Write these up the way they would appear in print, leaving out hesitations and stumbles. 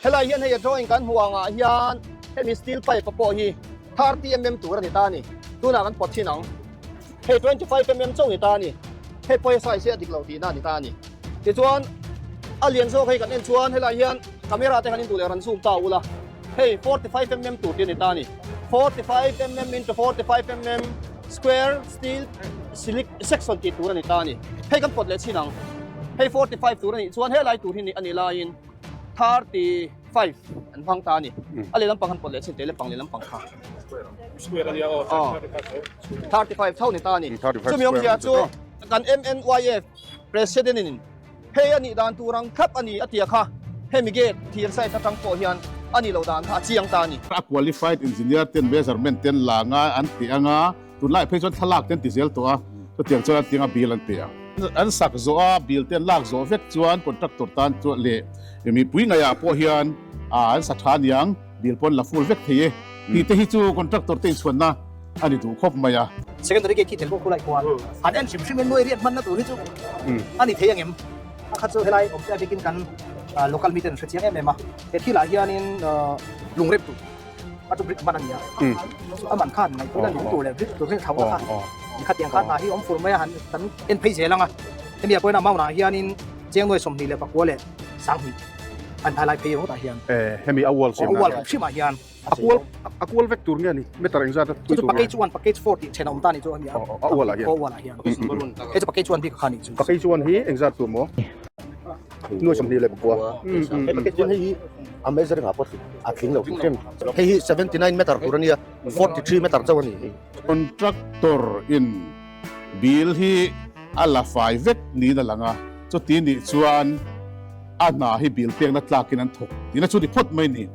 Helai hian hei a drawing kan hmuh angah hian hemi steel pipe pawh hi 30 mm tur a ni ta a ni. Tunah kan pawt thin ang. Hei 25 mm chauh ni ta a ni. Hei pawh hi size hi a dik lo tihna a ni ta a ni. Tichuan a lian zawk hei kan en chuan helai hian camera te han induh leh rawn zoom ta ula. Hei 45 mm tur tih a ni ta a ni. 45 mm into 45 mm square steel silic section tih tur a ni ta a ni. Hei kan pawt leh chhin ang. Hei 45 tur a nih chuan helai tur hi a nih laiin 35 an hmang ta a ni. A leh lampang han pawt leh chhin teh le pang leh lampang kha. Square a nia aw. 35 tho ni ta a ni. Chumi awmzia chu kan MNYF President in hei a nih dan tur ang thlap a ni a tia kha hemi gate thir side atang pawh hian a nih loh dan kha a chiang ta a ni. A qualified engineer ten measurement ten la nga an ti anga tunlai phei chuan thlalak te an ti zel tawh a, chutiang chuan an ti anga bill an pe a. An sak zawh a, bill te an lak zawh vek chuan contractor tan chuan leh mipui ngaihah pawh hian an sa tha aniang bill pawh an la full vek thei e tih te hi chu contractor te inchhuanna a ni duh khawp mai a. Secondary gate khi tel bawk khulai khuan han en hrim hrim in nuai riat hmanna tur hi chu a ni thei angem? A khat chu helai awm te a bikin kan local mi ten an hre chiang em em a, he thilah hianin lungrep tur a chu brick man a ni a, chu a man khan ngaihtuahna lung tur leh brick tur hi a thlauhna kha khatiang khan hna hi awm fur mai a, han kan en phei zel ang a, hemi ah pawhin amount ah hianin cheng nuai 24 sanghnih an phailai phei ringawt ah hian. Hemi a wall siam a wall hrim hrim ah hian. A kual a kual vek tur nge ni? Meter engzat a tui tur nge? Package 1, package 4 tih then a awm ta ni chu a ni a. A ual ah hian. A ual ah hian. Hei chu package 1 bik kha ni chu. Package 1 hi engzat tur maw? Nuai 24. Hei package 1 hei hi a measuring ah pawh a tling lo hrim hrim. Hei hi 79 meter tur a nia, 43 meter chauh a ni hei. Contractor in bill hi a la fai vek niin a lang a, chuti nih chuan a hna hi bill pekna tlakin an thawk tihna chu ni phawt mai ni.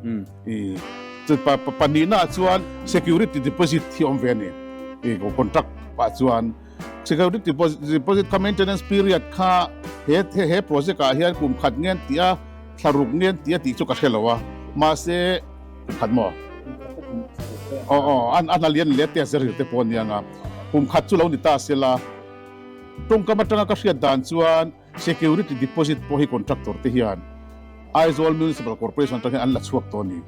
Pahnihna ah chuan security deposit hi awm ve a ni. Contract ah chuan security deposit kha maintenance period kha he he project ah hian kum khat nge an tih a, thla ruk nge an tih a tih chu ka hre lo a, mahse kum khat maw? Aw aw a hna lian leh te a zir te pawh a nia nga, kum khat chu lo ni ta sela tawngkam atanga ka hriat dan chuan Security deposit pawh hi contractor te hian Aizawl Municipal Corporation atang hian an la chhuak tawh a ni.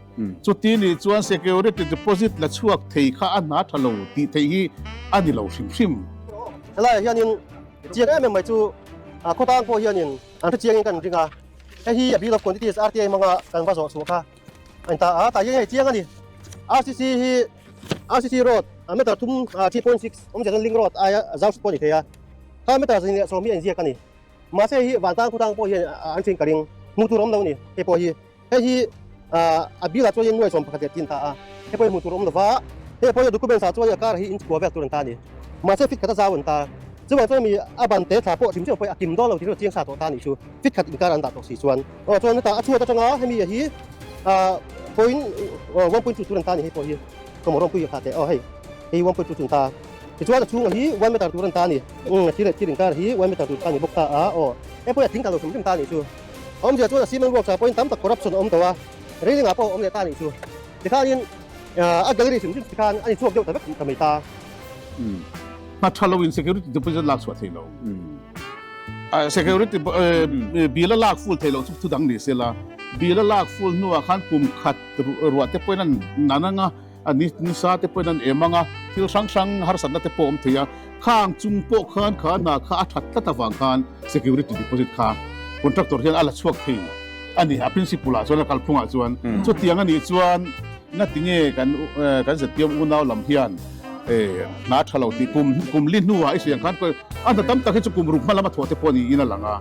Chuti nih chuan security deposit la chhuak thei kha a hna tha lo tih theih hi a ni lo hrim hrim. Helaiah hianin chiang em em mai chu khawtang pawh hianin an hre chiangin kan ring a, hei hi a Bill of Quantities RTI hmanga kan va zawh chhuah kha a ni ta a, tah hian hei chiang a ni. RCC hi RCC road meter thum 3.6 awmzia chuan link road aia zau hret pawh a ni thei a. Kha meter 110 hi a inziak a ni. Mahse hei hi vantlang khawtlang pawh hian an hring ka ring. Hmuh tur a awm lo a ni hei pawh hi. Hei hi a bill ah chuan nuai 11 leh tin ta a. Hei pawh hi hmuh tur a awm lo va. Hei pawh hi a documents ah chuan a kar hi inch kua vel tur an ta a ni. Mahse fit khat a zau an ta. Chuvang chuan mi a ban te thla pawh hrim hrim pawh hi a kim dawn lo tih chu chiang sa tawh ta a nih chu. Fit khat inkar an dah tawh si chuan. Aw chuan hetah a chhuat atanga hemi hi point 1.2 tur an ta a ni hei pawh hi. Ka mawh rawngpui kha teh aw hei hei 1.2 tur an ta a. Tichuan a chhungah hi 1 meter tur an ta a ni. Umm thil leh thil inkar hi 1 meter tur ta a ni bawk ta a aw. Hei pawh hi a tling ta lo hrim hrim ta a nih chu. A awmzia chuan a cement works ah pawhin tam tak corruption a awm tawh a, railing ah pawh a awm leh ta a nih chu. Tikhanin a gallery hrim hrim tikhan a ni chhuak deuh ta vek ta mai ta. Umm hna tha lo in security deposit lak chhuah thei lo. Security bill a lak full thei lo chu thu dang ni se la. Bill a lak full hnuah khan kum khat ruah te pawhin an nan anga. A ni nisa te pawhin an em ang a, thil hrang hrang harsatna te pawh a awm thei a, khang chung pawh khan kha hna kha a that tlat avang khan security deposit kha contractor hian a la chhuak thei a ni, a principle ah chuan a kalphung ah chuan chutiang a nih chuan ngatinge kan kan ZPM unau lam hian hna tha lo tih kum kum li hnuah i hriang khan a hna tam tak hi chu kum ruk hma lama thawh te pawh niin a lang a,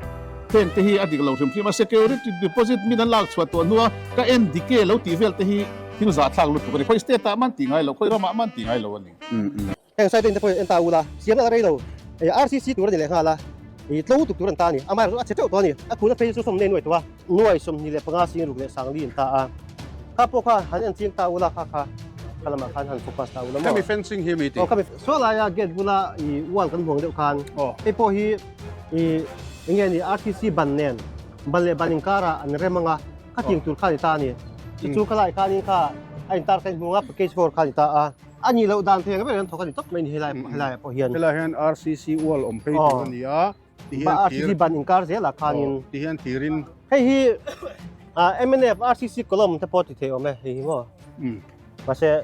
heng te hi a dik lo hrim hrim a, security deposit min an lak chhuah tawh hnua ka en dik e lo tih vel te hi. Thil zahthlak lutuk a ni. Khawi state ah man tih ngai lo, khawi ramah man tih ngai lo a ni. Heng side te pawh en ta ula, siam a rei lo. RCC tur a ni leh nghal a, i tlo tuk tur an ta a ni. Amaherawhchu a chhe teuh tawh a ni. A khuna phei chu sawm nei nuai tawh a. Nuai 25 sing ruk leh sangli an ta a. Kha pawh kha han en ching ta ula kha kha kha lamah khan han focus ta ula maw. Khami fencing hi mi ti. Aw khami saw laia gate bula i wall kan hmuang deuh khan hei pawh hi i enge ni RCC ban nen ban leh ban inkarah an rem anga. Kha ting tur kha ni ta a ni. Chu chu ka lai khanin kha a intar kha in hmu ang a, package four kha ni ta a. A nih loh dan thei ang ber an thawk a ni tawp mai ni helai helaiah pawh hian. Helai hian RCC wall awm phei tur a ni a, ti hian thir. RCC ban inkar zelah khanin. Ti hian thirin. Hei hi. Mnf RCC column te pawh ti thei awm e hei hi maw. Mahse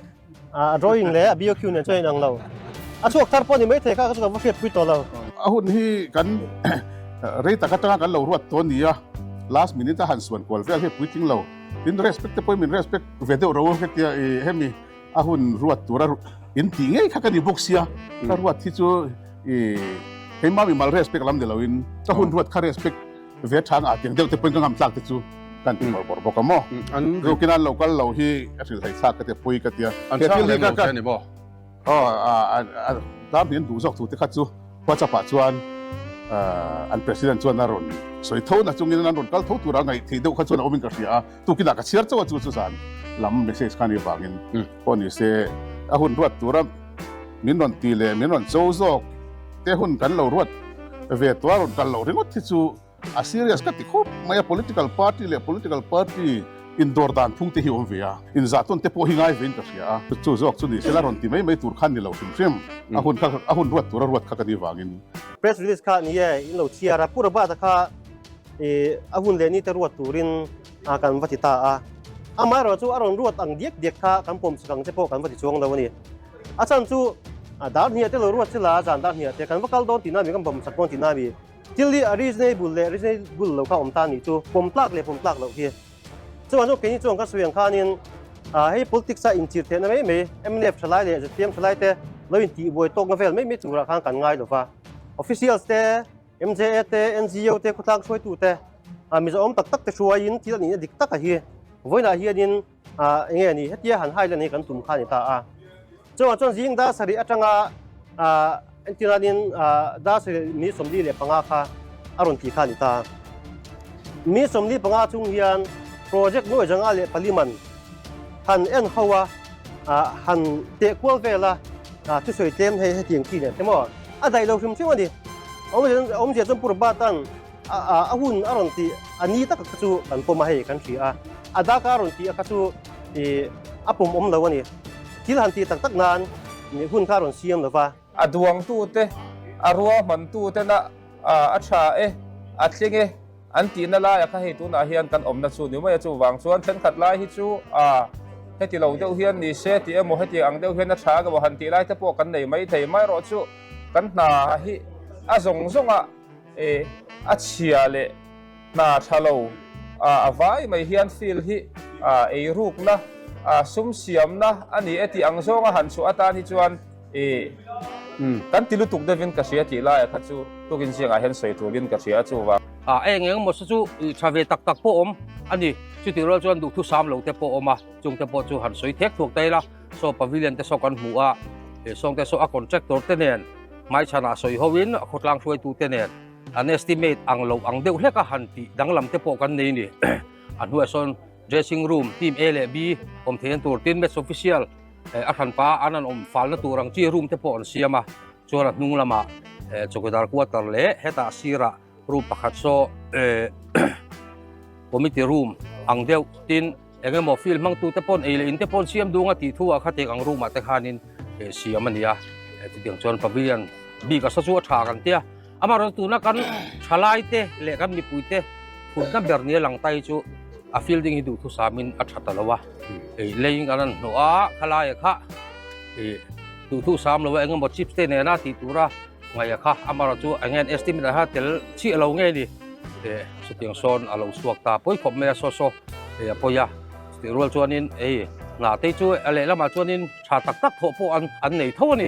a drawing leh a BOQ nen chuan a inang lo. A chhuak thar pawh ni maithei kha ka chu ka va hriatpui tawh lo. A hun hi kan rei tak atanga kan lo ruat tawh a ni a, last minute a han suan kual vel hi a puitling lo. Tin respect te pawhin min respect ve deuh ro hetia i hemi a hun ruat tura in tih ngei kha ka ni bawk sia, ka ruat hi chu i keimah mimal respect lam ni loin ka hun ruat kha respect ve tha ang ah tiang deuh te pawhin ka ngam tlak te chu kan ti bawrh bawrh bawk a maw. Rukin an lo kal lo hi a hrilh haih thlak ka ti a pui ka ti a. An chhang lem lo che a ni maw? Aw a tlangpui an duh zawk thu te kha chu WhatsApp ah chuan an president chuan a rawn sawi tho na chungin an rawn kal tho tura ngaih theih deuh kha chuan a awmin ka hria a, tukinah ka chhiar chauh a chu chu zan lam message kha a nih vangin pawh ni se a hun ruat tura min rawn ti leh min rawn cho zawk te hun kan lo ruat ve tawh a rawn kal loh ringawt hi chu A serious ka ti khawp mai a, political party leh political party indawr dan phung te hi awm ve a, inzahtawn te pawh hi ngai vein ka hria a, chu zawk chu ni sela rawn ti mai mai tur khan ni lo hrim hrim, a hun kha a hun ruat tur a ruat kha ka ni vangin. Press release kha ni e, in lo chhiar a, Pu Robert-a kha i a hun leh ni te ruat turin kan va ti ta a, amaherawhchu a rawn ruat ang diak diak kha kan pawm chak ang che pawh kan va ti chuang lo a ni. A chhan chu dar hniah te lo ruat sela, zan dar hniah te kan va kal dawn tihna mi, kan pawm chak dawn tihna mi. Thil hi a reasonable leh reasonable lo kha awm ta nih chu pawm tlak leh pawm tlak loh hi. Chuvang chuan keini chuan ka sawi ang khanin hei politics a inchir theihna mai mai mnf thalai leh zpm thalai te lo intihbuai tawkna vel mai mai turah khan kan ngai lova. Officials te, MJA te, NGO te, khawtlang hruaitu te, Mizo awm tak tak te hruaiin thil a nihna dik taka hi vawiinah hianin eng nge ni hetia han highland hi kan tum kha a ni ta a. Chuvang chuan zing dar sarih atanga entiranin dar sarih mi 45 kha a rawn ti kha a ni ta. Mi 45 chung hian project nuai zanga leh pali man han en ho a, han teh kual vel a, thusawi tlem hei hetiang chi nen te maw a daih lo hrim hrim a ni. Awmzia chuan Purbat-a'n A hun a rawn tih a ni tak kha chu kan pawm a hei kan hria a, a daka a rawn tih a kha chu a pawm awm lo a ni. Thil han tih tak tak nan hun kha a rawn siam lo va. A duangtute, a ruahmantutena a tha e, a tling e an tihna laia kha hei tunah hian kan awmna chu ni mai a, chuvang chuan thenkhat lai hi chu heti lo deuh hian ni se tih emaw heti ang deuh hian a tha emaw han tih lai te pawh kan nei maithei mai erawh chu kan hna hi a zawng zawnga E, a chhia leh hna tha lo a vai mai hian field hi eirukna, sum siamna a ni e tih ang zawnga han chhuah atan hi chuan e, kan ti lutuk deuhin ka hria tih laia kha chu tukin zingah hian sawi turin ka hria a chuvang. A eng eng emaw chu tha ve tak tak pawh awm a ni, chutih rual chuan duhthusam lo te pawh awm a, chungte pawh chu han sawi thek thuak ta ila. Saw pavilion te saw kan hmu a, he sawng te saw a contractor te nen hmaichhanah sawi ho in a khawtlang hruaitu te nen an estimate ang lo ang deuh hlek a han tih danglam te pawh kan nei ni. A hnuaiah sawn dressing room team A leh B awm theih an tur tin match official a hranpa an an awm falna tur ang chi room te pawh an siam a, chuan a hnung lamah chawkidar quarter leh hetah sirah room pakhat saw committee room ang deuh tin Eng emaw field hmangtute pawn ei leh in te pawn siam dung a tih thu ah kha tek ang room ah te khanin siam a ni a, chutiang chuan pavilion bik a saw chu a tha kan tia. Amaherawhchu tuna kan thalai te leh kan mipui te phutna ber nia lang ta hi chu a fielding hi duhthusam in a tha ta lo a, leiin kan han hnawh a khalai ah kha duhthusam lo a eng emaw chips te nena tih tura ngaih a kha amaherawhchu eng nge an estimate ah kha tel chiah lo nge ni chutiang sawn a lo chhuak ta pawi khawp mai a saw saw a pawi a chutih rual chuanin hei hna te chu a lehlamah chuanin tha tak tak thawh pawh an an nei tho a ni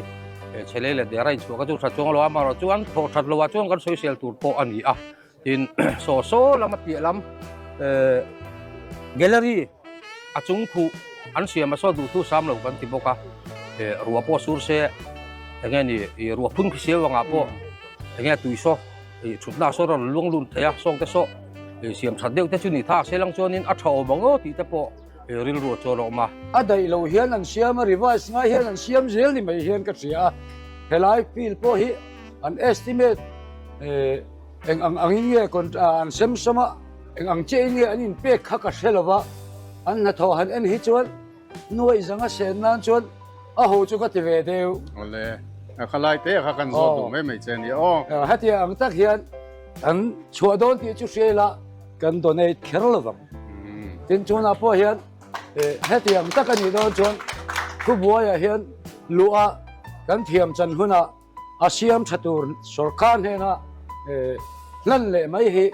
chhelei leh dera inchhuah kha chu tha chuang lo a amaherawhchu an thawh that loh ah chuan kan sawisel tur pawh a ni a tin saw saw lama piah lam gallery a chung khuh an siam a saw duh thu sam lo kan ti bawk a ruah pawh sur se eng nge ni ih ruah phun khi siau angah pawh eng nge tui saw ih thutna saw rawn luang lun thei a sawng te saw ih siam that deuh te chu ni tha se lang chuanin a tha awm ang aw tih te pawh ih rilru a chuan a awm a. A daih lo hian an siam a, revise ngai hian an siam zel ni mai hian ka hria a, helai field pawh hi an estimate eng ang angin nge an sem sawm a, Eng ang chiahin nge an inpek kha ka hre lo va, an hnathawh han en hi chuan nuaih zanga sen nan chuan a ho chu ka ti ve deuh. Awle, a kha lai te kha kan zawt duh mai mai che a ni aw. Hetiang ang tak hian kan chhuah dawn tih chu hria ila kan donate kher lo vang. Tin chunah pawh hian hetiang tak a nih dawn chuan thubuaiah hian luh a kan thiam chan hunah a siam tha tur sorkar hnena hlan leh mai hi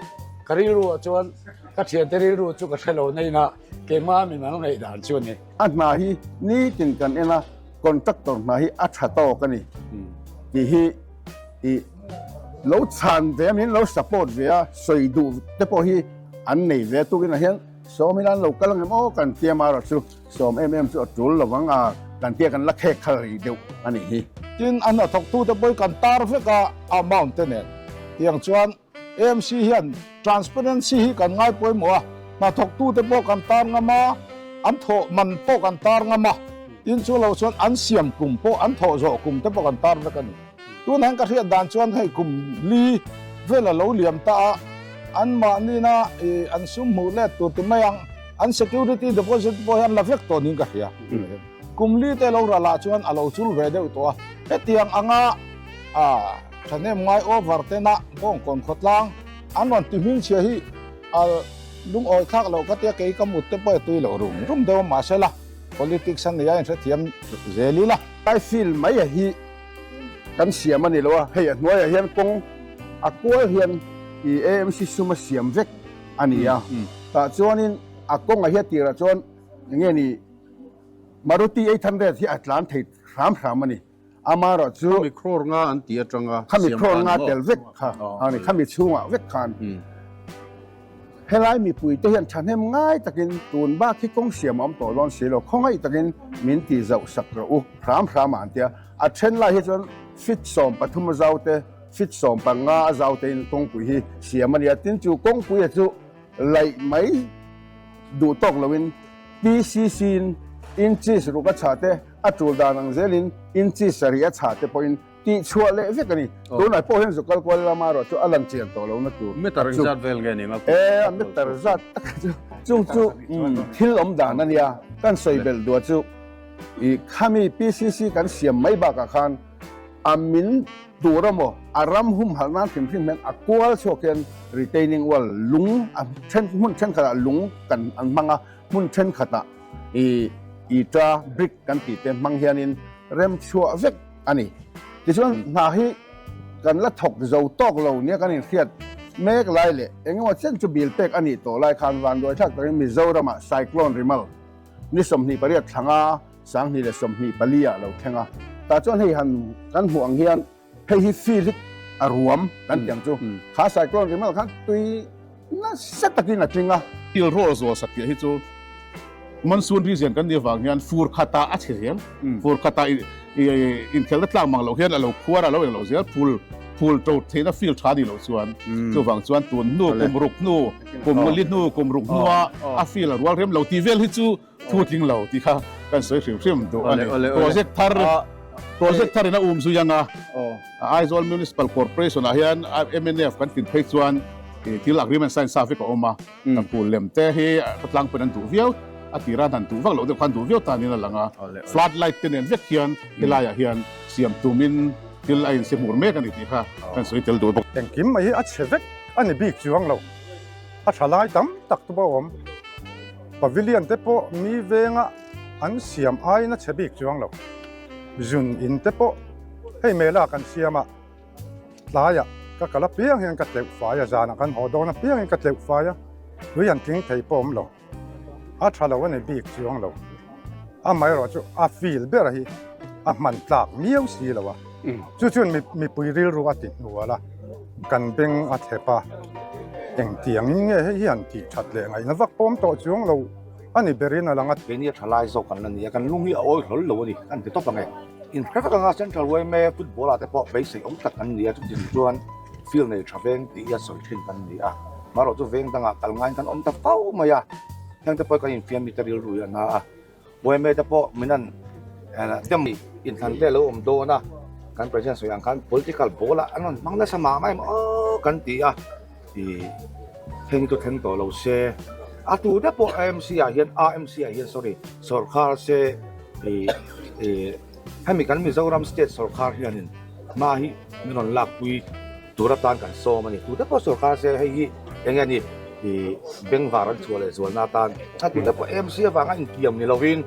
ka rilruah chuan ka thiante rilru chu ka hre lo nain a keimah min an ngaihdan chu a ni. A hna hi nitin kan en a, contractor hna hi a tha tawk a ni tih hi i lo chhan ve a, min lo support ve a, sawi duh te pawh hi an nei ve a, tukinah hian sawm ila an lo kal angem aw kan tia marawh chu sawm em em chu a tul lovang a, kan tia kan la khek khal rih deuh a nih hi. Tin, a hnathawktute pawh hi kan tar vek a, amount te nen tiang chuan AMC hian transparency hi kan ngai pawimawh a, hnathawktute pawh kan tar ngam a, an thawh man pawh kan tar ngam a, tin chu lo chuan an siam kum pawh an thawh zawh kum te pawh kan tar vek a ni. Tunah hian ka hriat dan chuan hei kum li vel a lo liam ta a, anmahnina an sum hmuh let tur ti mai ang, an security deposit pawh hian la vek tawh niin ka hria. Kum li te lo ral ah chuan a lo chul ve deuh tawh a, hetiang anga thahnem ngai over tena Bawngkawn khawtlang an rawn ti hmingchhia hi a lungawi thlak loh ka tia kei ka mut te pawh a tui loh rum rum deuh a mahsela politics a nia inhrethiam zel ila. Lai field mai a hi kan siam a ni lo a, hei a hnuaiah hian kawng a kual hian i AMC sum a siam vek a ni a, tah chuanin a kawngah hian tirah chuan eng nge ni Maruti 800 hi a tlan thei hram hram a ni, amaherawhchu Khami crore nga an ti atanga khami siam crore khan nga maw? tel vek kha a ni, khami chhungah vek khan helai mipui te hian thahnem ngai takin tun bak hi kawng siam a awm tawh dawn si lo, khawngaih takin min ti zauh sak rawh u hram hram ah an tia, a then lai hi chuan feet 13 a zau te, feet 15 a zau te in kawngpui hi siam a ni a, tin chu kawngpui a chu laih mai duh tawk loin PCC in inches ruk a chhah te, a tul dan ang zelin inches sarih a chhah te pawhin tih chhuah leh vek a ni. Tunah pawh hian zukal kual lama erawh chu a lan chian tawh lohna tur Meter chu. zat vel nge ni nga? E, a meter zat tak chu chung chu thil awm dan a nia. Kan sawi belh duah chu i khami PCC kan siam mai bakah khan a min tur emaw a ram humhalh nan hrim hrim hian a kual chhuak hian retaining wall lung a then hmun thenkhatah lung kan an hmang a, hmun thenkhatah i ita brick kan tih te hmang hianin rem chhuah vek a ni. Tichuan hna hi kan la thawk zo tawk lo nia kan inhriat mek lai leh engemaw chen chu bil pek a nih tawh lai khan vanduai thlak takin Mizoramah Cyclone Rimal ni 28 thlanga 2024 ah lo thleng a. Tah chuan hei han kan hmuh ang hian hei hi field hi a ruam kan tih ang chu. Kha Cyclone Rimal khan tui nasa takin a tling a. Thil rawl zual satliah hi chu monsoon region kan nih avang hian fur khatah a chhe zel. Fur khatah inkhelhna tlak mang loh hian a lo khuar a, a lo eng lo zel. Phul phul to theihna field tha nih loh chuan chuvang chuan tun hnu kum ruk hnu kum li hnu kum ruk hnua a field a rual rem lo tih vel hi chu Thu tling lo tih kha kan sawi hrim hrim duh a ni. Project thar project thar in a um zui anga Aizawl Municipal Corporation ah hian mnf kan tin phei chuan thil agreement sign sa vek a awm a, phul lem te hi khawtlang pawhin an duh viau a tira an han duh vak loh deuh khan duh viau tanin a lang a, flood light te nen vek hian helaiah hian siam tumin thil a insi hmur mek a ni tih kha kan sawi tel duh bawk. Engkim mai hi a chhe vek a ni bik chuang lo, a tha lai tam tak te pawh a awm. Pavilion te pawh mi venga an siam aiin a chhe bik chuang lo. Zun in te pawh hei mela kan siam a, tlaiah ka kal apiang hian ka tleuh fai a, zanah kan haw dawn apiangin ka tleuh fai a, tui an tling thei pawh awm lo. A tha lo a ni bik chuang lo. Amaherawh chu a feel ber hi a hman tlak miau si lo a, chu chuan mipui rilru a ti hnual a, kan beng a thlep a, engtiangin nge hei hi han tih that leh ngaihna vak pawm tawh chuang lo a ni berin a lang a. Keini a tha lai zawk kan la ni a, kan lung hi a awi hlawl lo a ni, kan ti tawp ang e. Inhre vek anga Central yma football ah te pawh beisei awm tak an ni a, chutiang chuan field nei tha veng tih hi a sawi thin kan ni a, marawh chu veng dangah kal ngaiin kan awm ta fo mai a, heng te pawh kan infiam mi te rilru hi a na a. Yma te pawh min an dem inthlan te lo awm dawn a, kan president sawi ang khan political ball ah an rawn hmang nasa mah mah em aw kan ti a, ih thleng chu thleng tawh lo se, a tu te pawh AMC ah hian AMC ah hian sorry sawrkhar se ih ih hemi kan Mizoram state sawrkhar hianin hma hi min rawn lakpui tur atan kan sawm a ni, tu te pawh sawrkhar se hei hi eng nge ni. I bengvar an chhuah leh zualna atan a tute pawh MC avanga intiam ni lovin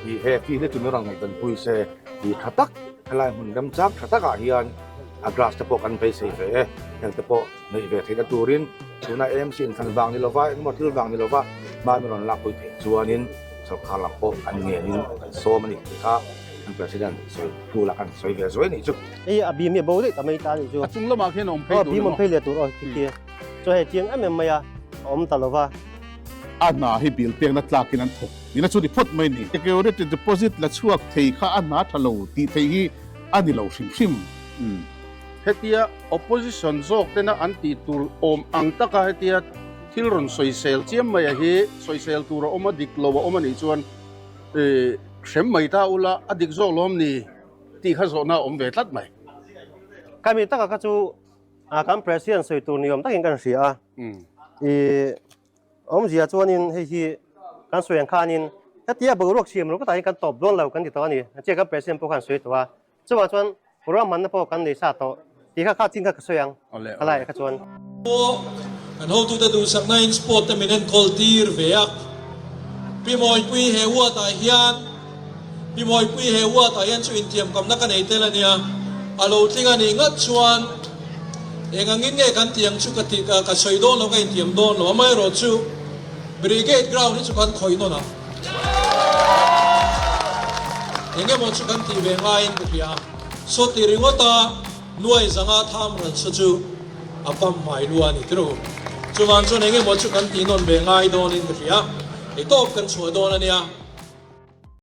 i he field hi chu min rawn ngaihdanpui se i tha tak helai hmun remchang tha takah hian a grass te pawh kan beisei ve e, heng te pawh neih ve theihna turin tuna AMC inthlan vang ni lova engemaw thil vang ni lova hma min rawn lakpui theih chuanin sorkar lam pawh an ngenin kan sawm a ni tih kha kan president sawi tu lah kan sawi ve zuai a nih chu. Hei a bim hi a bo daih ta mai ta a nih chu. A chung lamah khian a awm phei tur emaw? Aw bim awm phei leh tur aw khi khi. Chaw hei chiang em em mai a, a awm ta lo va. A hna hi bill pekna tlakin an thawk nihna chu ni phawt mai ni. Security deposit la chhuak thei kha a hna tha lo tih theih hi a ni lo hrim hrim. Hetia opposition zawk tena an tih tur awm ang taka hetia thil rawn sawisel chiam mai a hi sawisel tur a awm a, dik lo a awm a nih chuan hrem mai ta ula a dik zawk lawm ni tih kha zawhna a awm ve tlat mai. Kami taka kha chu A kan President sawi tur ni awm takin kan hria a. I awmzia chuanin hei hi kan sawi ang khanin hetia boruak siam lo kutah hian kan tawp dawn lo kan ti tawh a ni. Chiah kan President pawh khan sawi tawh a. Chuvang chuan ruahmanna pawh kan nei sa tawh tih kha kha chin kha ka sawi ang khalaiah kha chuan. Kan hotute duhsakna in sport te min enkawl tir ve a. Pi Mawipui he ward ah hian Pi Mawipui he ward ah hian chu intiamkamna ka nei tel a nia. A lo tling a nih ngat chuan eng angin nge kan tih ang chu ka tih ka sawi dawn lo ka intiam dawn lo. Amaherawhchu Brigade ground hi chu kan khawih nawn ang. Eng emaw chu kan tih ve ngaiin ka hria. Saw ti ringawt a. Nuai zanga tham ran saw chu a pam hmai lu a ni tiro. Chuvang chuan eng emaw chu kan tih nawn ve ngai dawnin ka hria. Ei tawp kan chhuah dawn a nia.